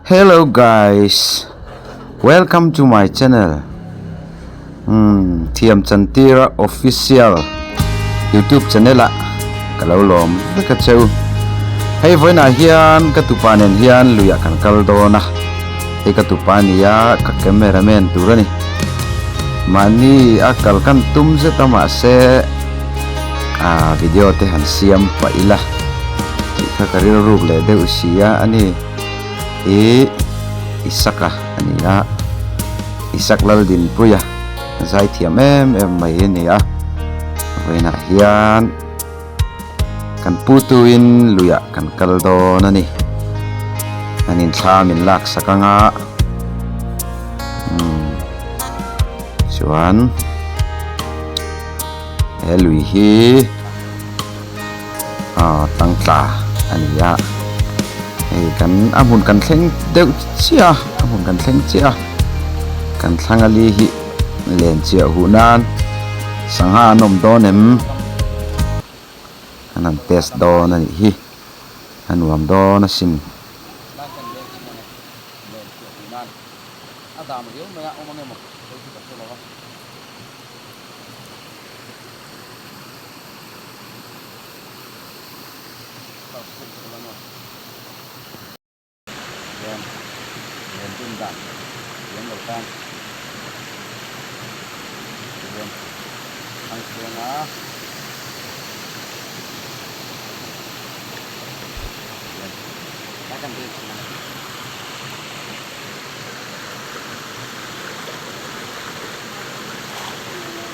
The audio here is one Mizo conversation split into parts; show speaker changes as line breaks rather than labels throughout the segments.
Hello guys welcome to my channel umm thiam chantira official youtube channel ah ka lo lawm vek a cheu hei vawiinah hian ka tupa nen hian luiah kan kal dawn a hei ka tupa nia ka camera man tur a ni mahni a kal kan tum zet a mahse ah video te han siam pah ila tih kha ka rilruk leh deuh si a a ni. Ih Isaka a ni a, Isak Laldinpuia zaithiam em em mai a ni a, vawiinah hian kan pu tuin luiah kan kal dawn a ni, an inthla min laksak ang a, umm chuan he lui hi. Aw tangtla a ni a hei kan a hmun kan thleng deuh chiah a a hmun kan thleng chiah a kan thlang a li hi len chiah huh nan sangha an awm dawn em an han test dawn a nih hi a nuam dawn asin.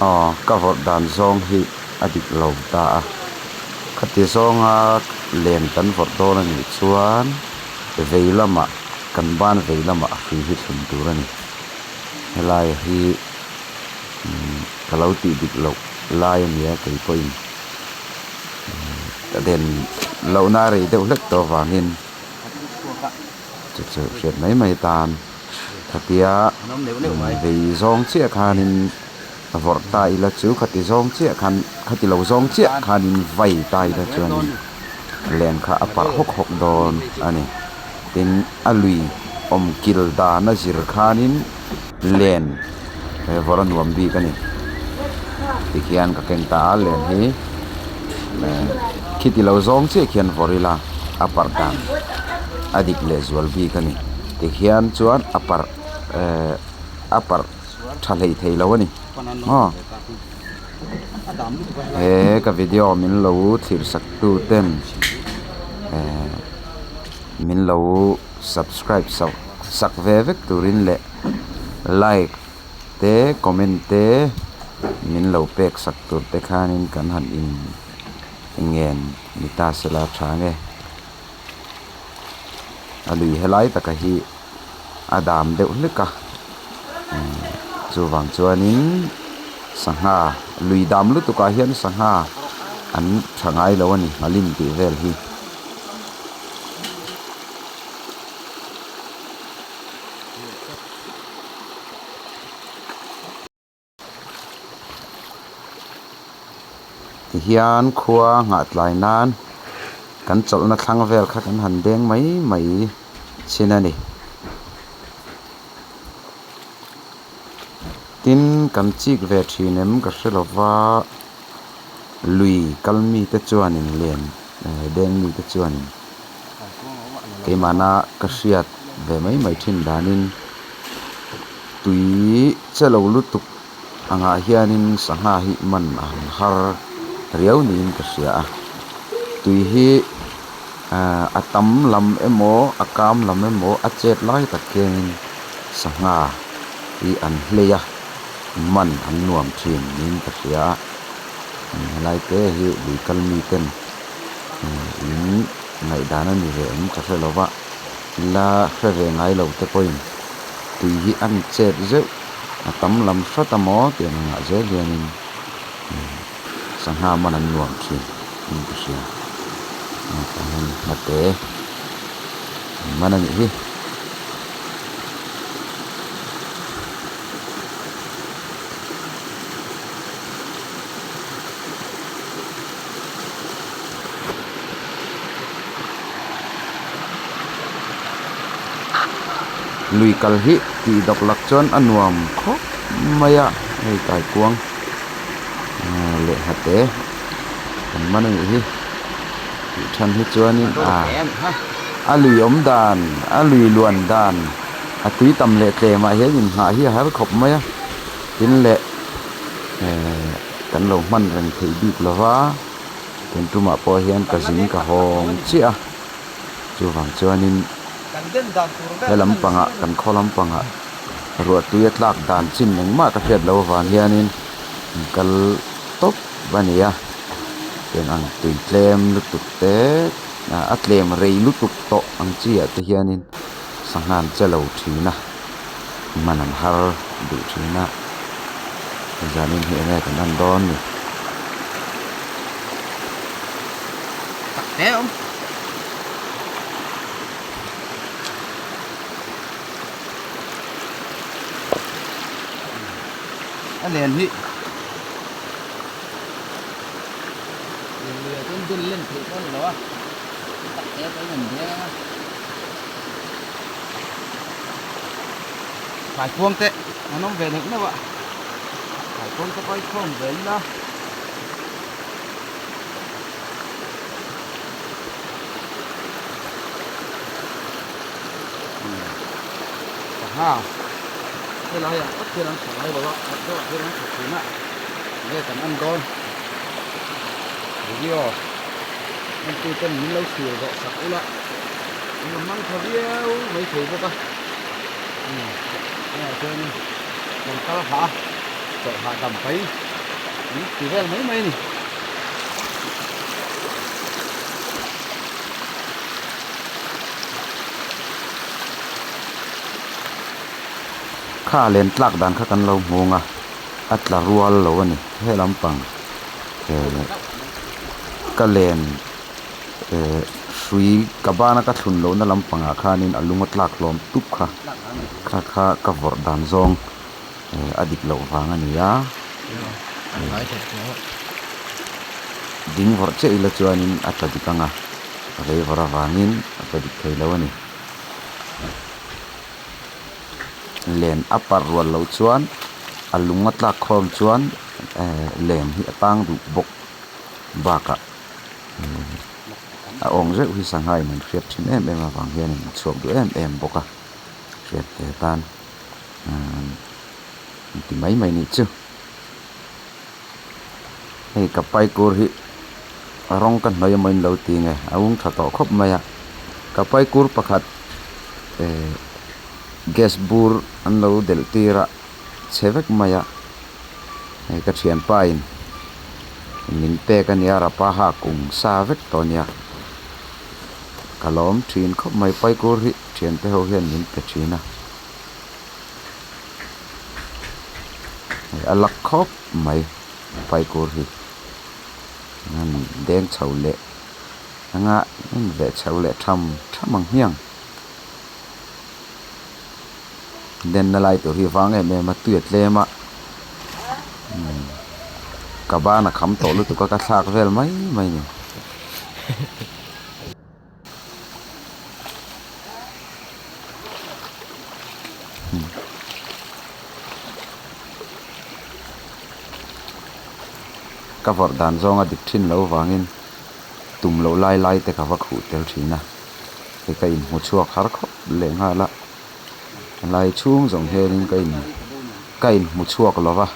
Aw ka vawrh dan zawng hi a dik lo ta a khati zawnga len kan vawrh dawn a nih chuan vei lamah kan ban vei lamah a hrui hi thlun tur a ni helai hi ka lo tih dik loh lai a nia kei pawhin ka den lohna a rei deuh hlek tawh avangin chu chu hriat mai mai tan khatia vei zawng chiah khanin a vawrh ta ila chu khati zawng chiah khan khati lo zawng chiah khanin vai ta ila chuanin len kha a parh hawk hawk dawn a ni tin a lui awm kil dan a zir khanin len he vawrh a nuam bik a ni tikhian ka keng ta a len hi khiti lo zawng chiah khian vawrh ila a parh dan a dik leh zual bik a ni tikhian chuan a parh ehh a parh tha hlei thei lo a ni maw he ka video min lo thlir sak tu ten ehh min lo subscribe sak sak ve vek turin leh like te comment te min lo pek sak tur te khanin kan han in ngen ni ta sela tha nge a lui helai taka hi. a dam deuh hlek a chuvang chuanin sangha lui dam lutuk ah hian sangha an tha ngai lo a ni nghalim tih vel hi. Tihian khua nghah tlai nan kan chawlhna thlang vel kha kan han deng mai mai chin a ni. Tin, kan chik ve thin em ka hre lova, lui kal mite chuanin len deng mite chuanin keimahna ka hriat ve mai mai thin danin Tui che lo lutuk angah hianin sangha hi man a han har riau niin ka hria a, tui hi ahh a tam lam emaw a kam lam emaw a chet lai tak hianin sangha hi an hlei a, man an nuam thin niin ka hria a, helai te hi lui kal mi ten in ngaihdan a ni ve em ka hre lo va, la hre ve ngai lo te pawhin. Tui hi an chet zeuh a tam lam hrat a maw tiang angah zel hianin sangha man an nuam thin in ka hria tah hian hnate an man a nih hi. Lui kal hi tih dawk lak chuan a nuam khawp mai a, hei kaikuang leh hnate kan man a nih hi tih than hi chuanin a a lui awm dan a lui luan dan a tui tam leh tlem ah hian inhnah hi a har khawp mai a tin leh ehh kan lo hman reng theih bik lo va tun tumah pawh hian ka zin ka hawng chiah a chuvang chuanin he lampangah kan khaw lampangah ruah tui a tlak dan chin engmah ka hriat loh avang hianin an kal tawp a ni a tiang ang tui tlem lutuk te a tlem rei lutuk tawh ang chi ah te hianin sangha an che lo thin a man an har duh thin a zanin hi enge kan en dawn ni.
A len hi len lui ah chuan den len theih pawh a ni lo a tak te pawhin an deng ang a kaikuang te an awm ve neuh neuh a kaikuang te pawh hi khawm ve ila. Sangha helai ah tak hian an tha ngai lo a khat deuh ah hian an tha thin a enge kan en dawn video entu ten min lo thlir zawh sak ula an rawn hmang tha viau mai thei bawk a umm tunah chuanin kan kal hah a chawlh hahdam paih an ti vel mai mai a ni.
Kha len tlak dan kha kan lo hmung a, a tla rual lo a ni. He lampang eh ka len eh hrui ka bana ka thlun lohna lampangah khanin a lung a tlak hlawm tup kha kha kha ka vawrh dan zawng eh a dik loh vang a ni a. Ding vawrh chiah ila chuanin a tla dik ang a, a vei vawrh avangin a tla dik thei lo a ni. Len a parh rual loh chuan a lung a tlak khawm chuan eh len hi a tang duh bawk bakah a awng zeuh hi sangha in an hriat thin em em avang hianin a chhuak duh em em bawk a hriat ve tan an ti mai mai nih chu. Hei ka paikur hi rawng ka hnawih emaw in lo ti nge a ung tha tawh khawp mai a ka paikur pakhat eh gas bur an lo delh tir a chhe vek mai a hei ka thianpa in min pek a nia rapa ha kung sa vek tawh a nia ka lawm thin khawp mai paikur hi thiante ho hian min pe thin a. A lak khawp mai paikur hi an deng chho leh anga an veh chho leh tham tham ang hmiang denna lai tur hi vang em em a tui a tlem a ka ban a kham tawh lutuk a ka thlak vel mai mai a ni. Ka vawrh dan zawnga dik thin lo vangin tum loh lai lai te ka va khuh tel thin a, hei ka inhmu chhuak har khawp leh nghal a, lai chhung zawng hianin ka in ka inhmu chhuak lo va,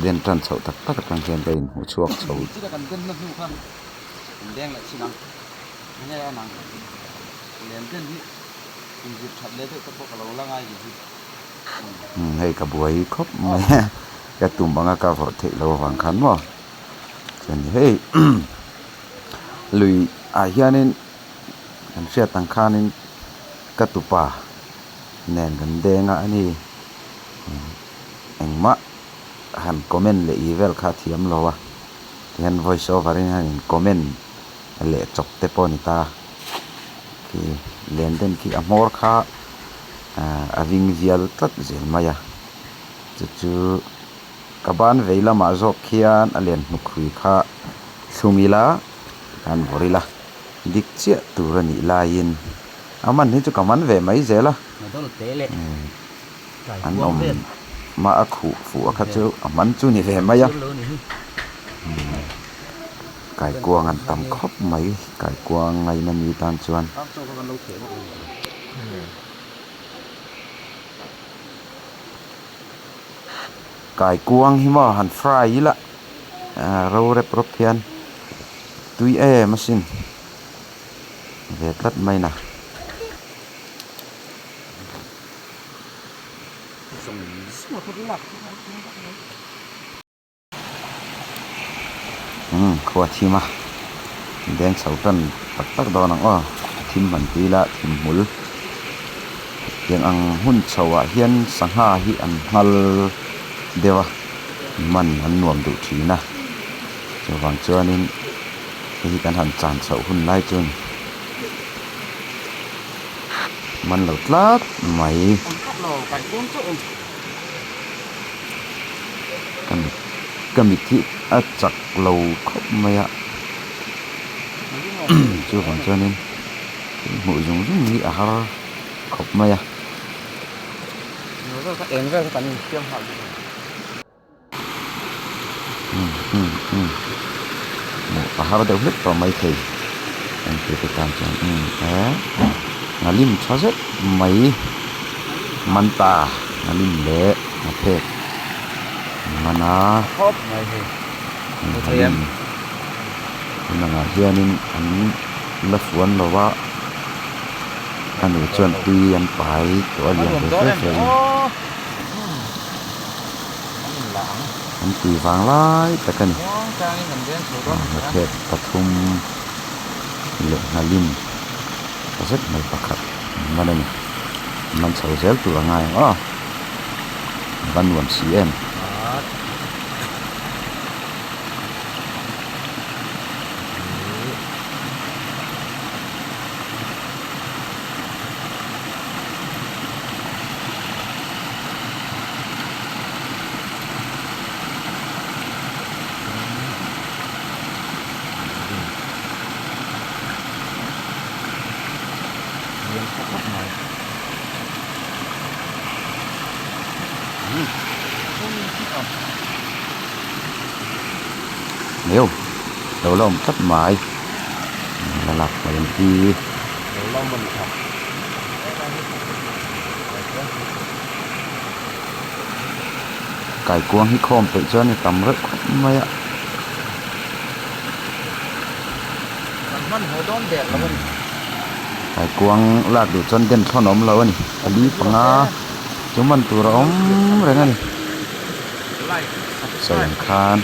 den tan chhoh tak tak atang hian ka inhmu chhuak chho.
An deng leh chin ang. Enge a nang len den hi inzir that leh deuh te pawh ka lo la ngai ni hi.
Umm hei ka buai khawp mai a, ka tum anga ka vawrh theih loh avang khan maw. Chuan hei lui ah hianin kan hriat ang khanin ka tupa nen kan deng a a ni. Engmah han comment leh ih vel kha a thiam lo a. Tihian voice over in hian in comment leh chawp te pawh a ni ta khi len den khi a hmawr kha ah a ring vial tlat zel mai a chu chu ka ban vei lamah zawk khian a len hnuk hrui kha thlung ila tikhan vawrh ila dik chiah tur a nih laiin a man hi chu ka man ve mai zel a. An awm mah a khuh fuh a kha chu a man chu ni ve mai a. Kaikuang an tam khawp mai kaikuang ngaina mi tan chuan. Kaikuang hi maw han fry ila ro rep rawp hian tui em asin ve tlat mai na. Umm khua thim a deng chho tan tak tak dawn ang aw thim han ti ila thim hmul tiang ang hun chho ah hian sangha hi an nghal deuh a man an nuam duh thin a chuvang chuanin hei hi kan han chan chhoh hun lai chu a ni. Man lo tlat mai. Ka mit ka mit hi a chak lo khawp mai a chuvang chuanin hmuh zung zung hi a har khawp mai a. A har deuh hlek tawh mai thei engtir te tan chuan umm he nghalim tha zet mai man ta nghalim leh nghaphek an man a nghalim tunangah hianin an la fuan lo a a nu chuan tui an pai tawh a lian ve fe fe a ni. An tui vang lai tak a ni. Hnathlek pathum leh nghalim tha zet mai pakhat an man a ni. An man chho zel tur a ngai ang aw. A va nuam si em. Neu lo la awm tlat mai la lak mai ang hi. Kaikuang hi khawm peih chuan i tam reuh khawp mai a. Kaikuang lak duh chuan den thlawn a awm lo a ni. Pali panga chu man tur a awm reng a ni. Sawi ang khan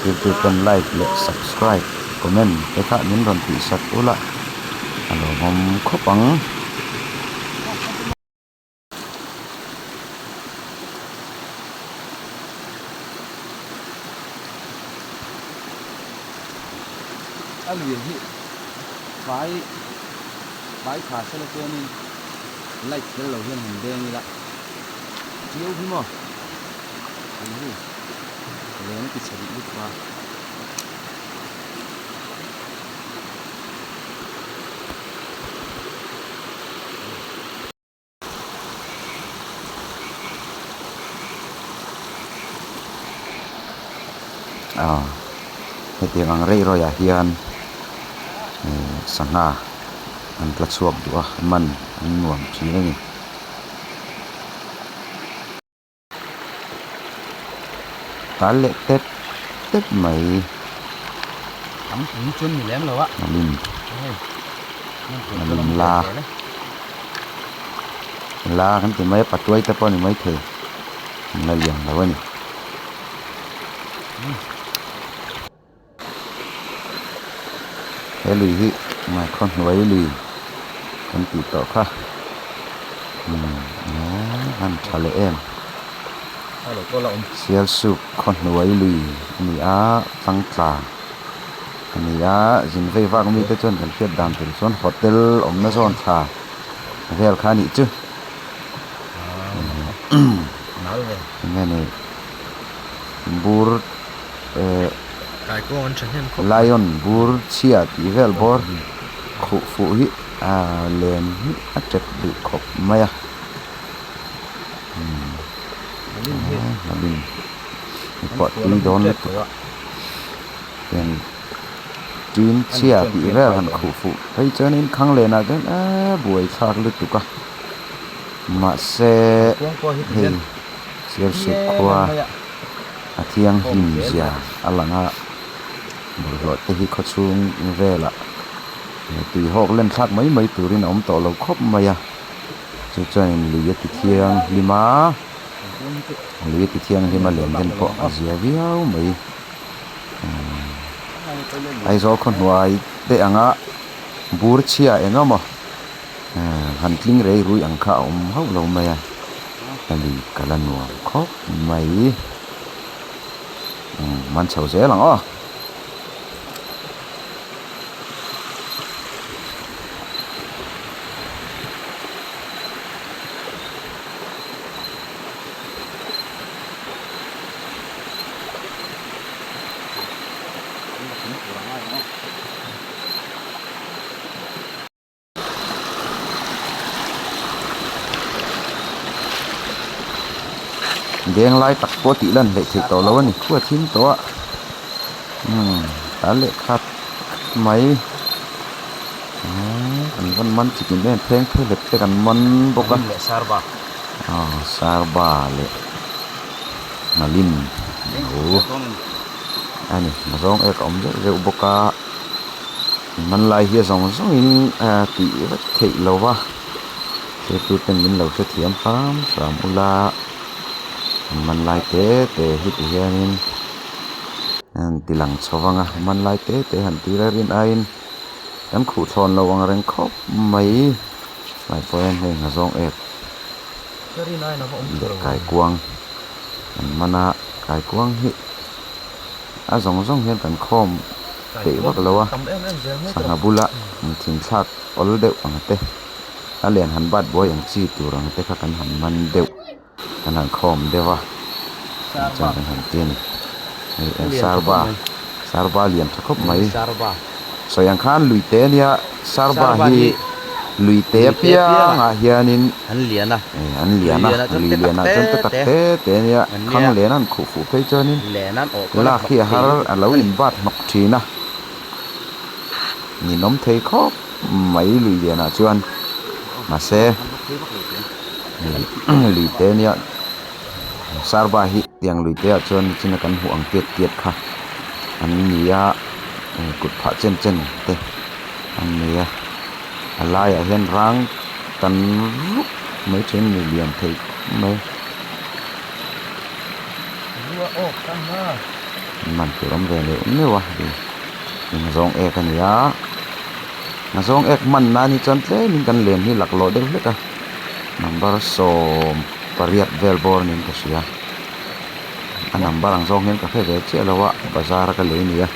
youtube ten like leh subscribe comment te kha min rawn tihsak ula a lawmawm khawp ang.
A lui hi vai vai tha sela chuanin light tel lo hian han deng ila chiau hi maw tui hi leng ti chhe duh lutuk a.
Aw hetiang ang rei rawih ah hian ihh sangha an tla chhuak duh a man an nuam thin a ni. Tal leh tep tep mai.
Tam pui chuan ni lem lo a.
Nghalim. Nghalim la. La kan ti mai a patuai te pawh a ni maithei. An la lian lo a ni. He lui hi Ngaikhaw hnuai lui kan tih tawh kha umm a han tha leh em Sialsuk khaw hnuai lui a ni a tlang tla a ni a zin vei vak mite chuan kan hriat dan tur chuan hotel awmna zawn thla vel kha a nih chu eng nge ni bur. eh lion bur chhia tih vel bawr khuh fuh hi ah len hi a tep duh khawp mai a. Nghalim hi pawh tui dawn lutuk a tiang tin chhia tih vel han khuh fuh phei chuanin khang lenah chuan eee buai thlak lutuk a mahse hei Sialsuk khua a thianghlim zia a lang a bawlhhlawh te hi khawchhung velah tui hawk len thlak mai mai turin a awm tawh lo khawp mai a. Chu chuanin lui a ti thianghlim a, lui a ti thianghlim a len den pawh a zia viau mai. Aizawl khaw hnuai te anga bur chhia eng emaw han tling rei rui ang kha a awm hauh lo mai a, a lui kal a nuam khawp mai. Man chho zel ang aw. Deng lai tak pawh tih lan hleih theih tawh lo a ni khua thim tawh a umm ta lehkha mai kan vawn man chi kim em pheng phei hlep te kan man bawk a aw sarba leh nghalim no a ni mazawng ek a awm zeuh zeuh bawk a. Hmanlai hi a zawng zawngin tih vek theih lo va, thirtuten min lo hrethiam hram hram ula, hmanlai te te hi ti hianin an ti lang chho vang a, hmanlai te te han tir a rin aiin kan khuh thlawn lo ang reng khawp mai, tlai pawh hian hei nghazawng ek leh kaikuang an man a, kaikuang hi. A zawng zawng hian kan khawm peih vak lo a, sangha bula thing thlak awl deuh ang te, a lian han bat buai ang chi tur ang te kha kan han man deuh, kan han khawm deuh a, chuan kan han ti a ni. Sarba, sarba lian tha khawp mai. Sawi ang khan lui te ania, sarba hi lui te apiangah hianin
an lian a,
an lian a, lui lianah chuan te tak te te ania, khang len an khuh fuh phei chuanin lak hi a har a lo inbat hnawk thin a, ninawm thei khawp mai lui lianah chuan mahse lui te ania sarba hi tiang lui te ah chuan nichina kan hmuh ang tiat tiat kha an ni a kut phah chen chen te an nei a a laiah hian rang tan rup mai thin ni lian thei khawp mai. Man tur awm ve leh meuh a hei ngazawng ek a ni a ngazawng ek hman nan hi chuan tlemin kan len hi laklawh deuh hlek a number 18 vel bawr niin ka hria a number ang zawng hian ka hre ve chiah lo a bazar a ka lei ni a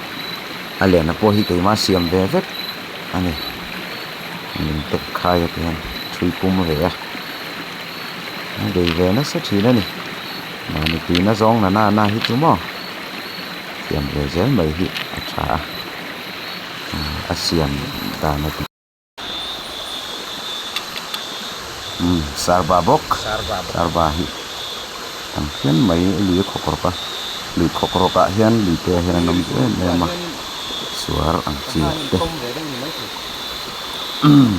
a lehna pawh hi keimah siam ve vek a ni min tek khai a ti hian thui pum ve a a bei ve nasa thin a ni mahni tuina zawng na na na hi chu maw siam ve zel mai hi a tha a a siam dan a ti. Umm sarba bawk sarba hi tam phian mai lui a khawk rawk a lui khawk rawk ah hian lui te ah hian an awm duh em em a suar ang chi ah te umm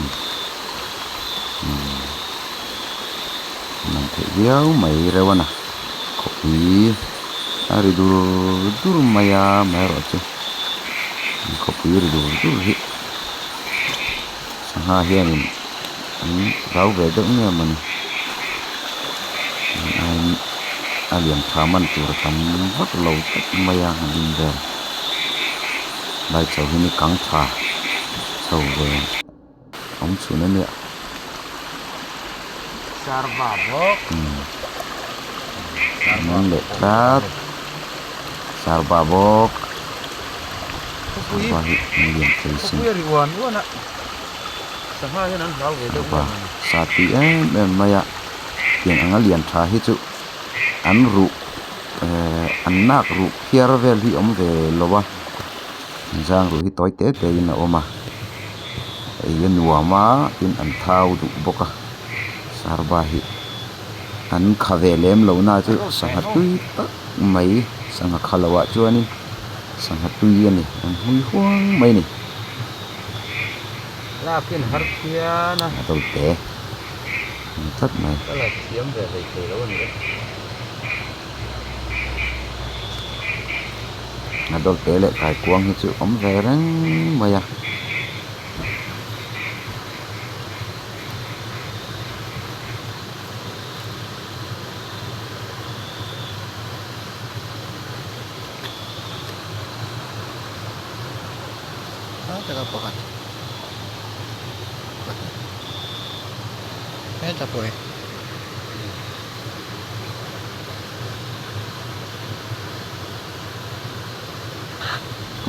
man theih viau mai reuh a na khawpui a ri dur dur mai a amaherawhchu khawpui ri dur dur hi. Sangha hianin an rau ve deuh nge mawni a lian tha man tur a tam vak lo tlat mai a han in vel lai chho hi ni kang tha chho ve awm chhun a nia. Umm leh tlat sarba bawk. Sangha hi an lian thei sin. Sangha sa tui em em mai a tiang anga lian tha hi chu an ruh ehh an nak ruh phiar vel hi awm ve lo a an zang ruh hi tawi te te in a awm a ei a nuam a tin an thau duh bawk a sarba hi. An kha ve lem lo na chu sangha tui tak mai sangha kha lo ah chuanin sangha tui a ni an hmui huang mai a ni.
Lakin har phian a.
A dawlte ang tlat mai.
Ka la thiam ve hlei thei lo a ni e.
A dawlte leh kaikuang hi chu awm ve reng mai a.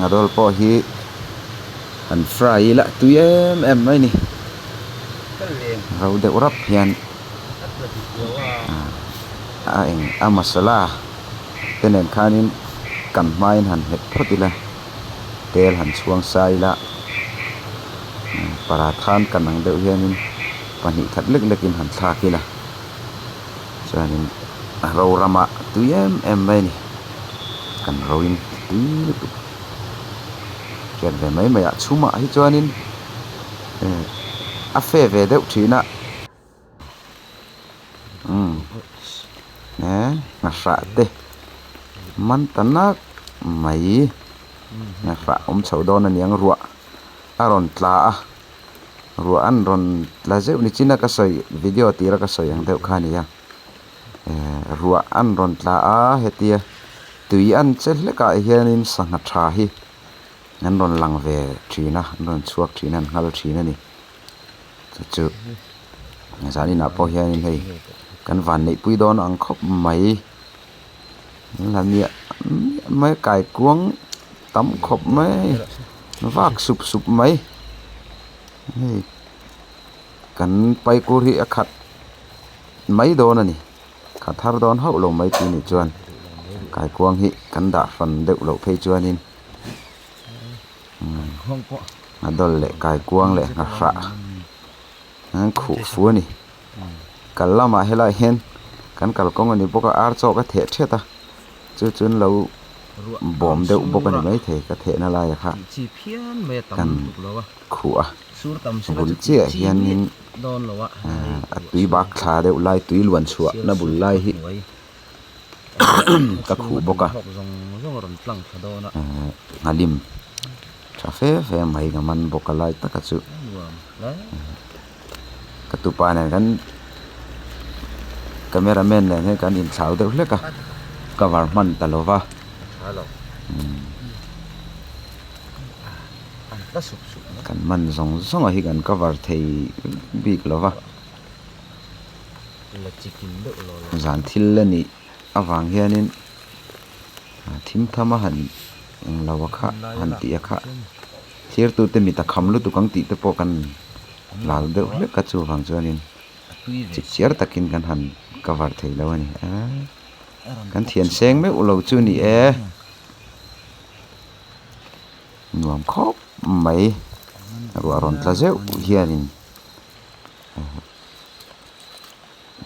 Ngadawl pawh hi han fry ila tui em em mai a ni ro deuh rap hian a eng a masala te nen khanin kan hmain han hmet phawt ila. Tel han chhuang sa ila paratha an kan ang deuh hianin pahnih khat lek lekin han thlak ila chuanin a ro ramah tui em em mai a ni kan roin tui lutuk hriat ve mai mai ah chhumah hi chuanin a fe ve deuh thin a. Umm he nghahrah te man ta nak mai nghahrah awm chho dawn a niang ruah a rawn tla a ruah an rawn tla zeuh ni chin a ka sawi video tira ka sawi ang deuh kha a ni a eh ruah an rawn tla a hetia tui an che hlek ah hianin sangha tha hi an rawn lang ve thin a an rawn chhuak thin a an nghal thin a ni. Chu chu zaninah pawh hianin hei kan van neihpui dawn ang khawp mai la miah miah mai kaikuang tam khawp mai vak sup sup mai hei kan paikur hi a khat mai dawn a ni khat har dawn hauh lo mai tih nih chuan kaikuang hi kan dah hran deuh loh phei chuanin. A dawl leh kaikuang leh nghahrah an khuh fu a ni. Kal lamah helaiah hian kan kalkawng a ni bawk a, ar chaw ka theh thet a, chu chu an lo bawm deuh bawk a ni maithei ka thehna laia kha kan khuh a, bul chiah hianin a tui bak thla deuh lai tui luan chhuah na bul lai hi. ka khuh bawk a nghalim tha fe fe mai ka man bawk a lai taka chu ka tupa nen khan camera man nen hian kan inthlau deuh hlek a cover hman ta lo va kan man zawng zawng ah hi kan cover thei bik lo va. Zan thil a nih avang hianin thim tham a han englo a kha han tih a kha thirtute mit a kham lutuk ang tih te pawh kan lau deuh hlek a chuvang chuanin chip chiar takin kan han cover thei lo a ni a kan thian seng meuh lo chu a ni e nuam khawp mai ruah rawn tla zeuh hianin.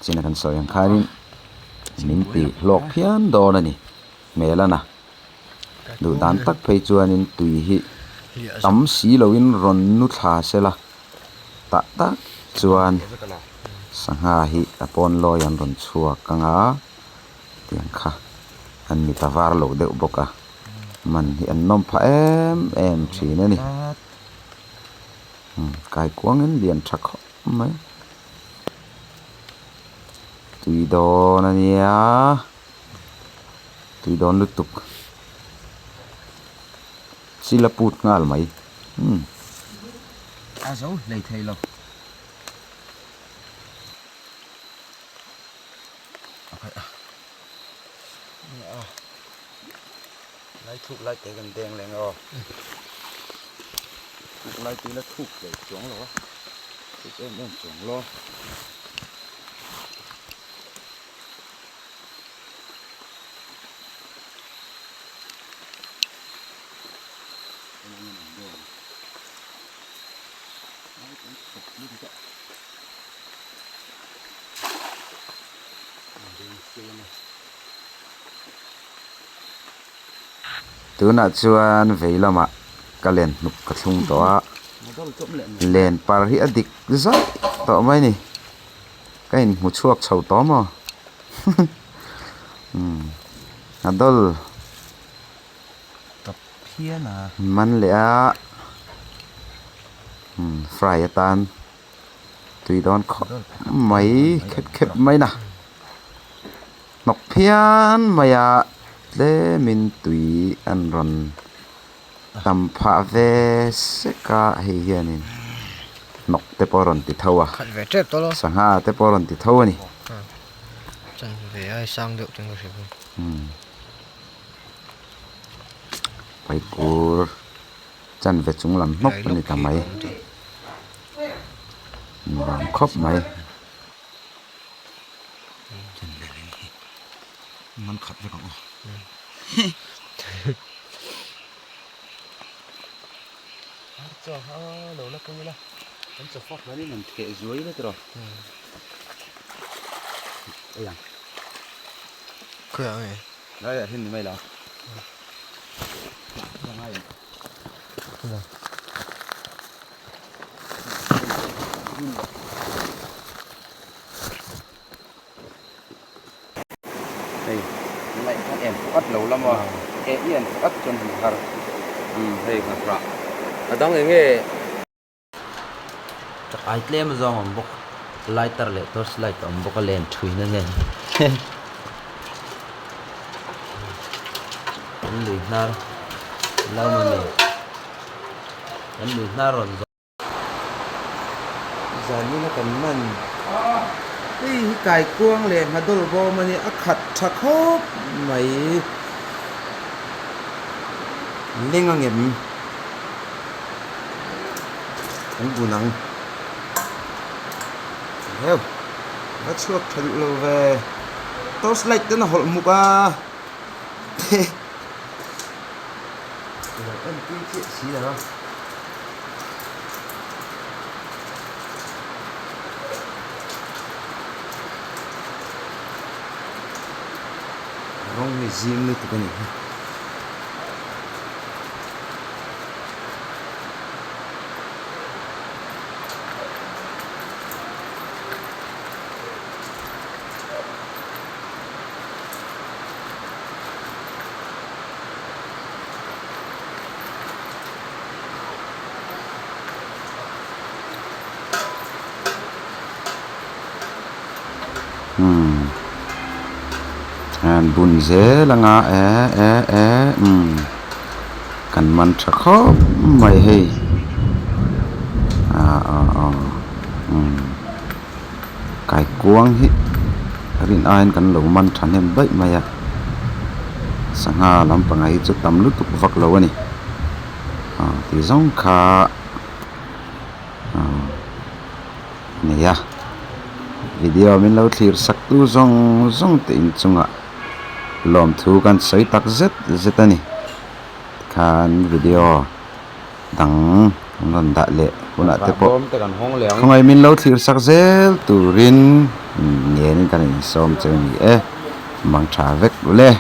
China kan sawi ang khanin min ti hlawk phian dawn a ni hmel a na duh dan tak phei chuanin tui hi tam si loin rawn nu thla sela tah tak chuan sangha hi a pawn lawi an rawn chhuak ang a tiang kha an mit a var loh deuh bawk a man hi an nawm phah em em thin a ni. Kaikuangin lian tha khawp mai tui dawn a nia tui dawn lutuk chil a put nghal mai umm.
A zo hlei thei lo.
Lai thuk lai te kan deng leh ang aw. Thuk lai te la thuk hlei chuang lo a, thuk em em chuang lo. Tunah chuan vei lamah ka len hnuk ka thlung tawh a, len par hi a dik zauh tawh mai a ni. Ka inhmu chhuak chho tawh maw? Umm a dawl man leh a, umm fry atan tui dawn khawp mai khep khep mai na. Hnawk phian mai a, tlemin tui an rawn tam phah ve sek a, hei hianin hnawk te pawh a rawn ti tho a, sangha te pawh a rawn ti tho a ni. Paikur chanve chung lam hnawk a ni ta mai, nuam khawp mai.
Man khat vek ang aw. Chaw kha lo la keng ila kan chaw fak hian in han theh zuai ila tiraw. Ei ang.
Khawi ang e?
Lai ah hian ni mai la. Hei ngaih khan en pawh at lo lam a e i en pawh at chuan hmu har umm hei nghahrah a dang eng nge.
Chak ai tlem a zawng a awm bawk lighter leh torch light a awm bawk a len thuina nen kan lui hnar lo mawni kan lui hnar rawn zawh.
Zanina kan man hei hi kaikuang leh nghadawlh bawm a nia a khat tha khawp mai leng a ngem kan bun ang heu va chhuak tha duh lo ve torch light ten a hawlh muk a Lo en pui chiah si lo a. Rawng hi zim lutuk a nih hi. Umm an bun zel anga eh eh eh umm kan man tha khawp mai hei ah ah ah umm kaikuang hi rin aiin kan lo man thahnem daih mai a sangha lampangah hi chu tam lutuk vak lo a ni ah tih zawng kha ah nei a video min lo thlir sak tu zawng zawng te inchungah lawmthu kan sawi tak zet zet a ni tikhan video. dang an rawn dah leh hunah te pawh khawngaih min lo thlir sak zel turin ngenin kan insawm che a ni e mang tha vek ule.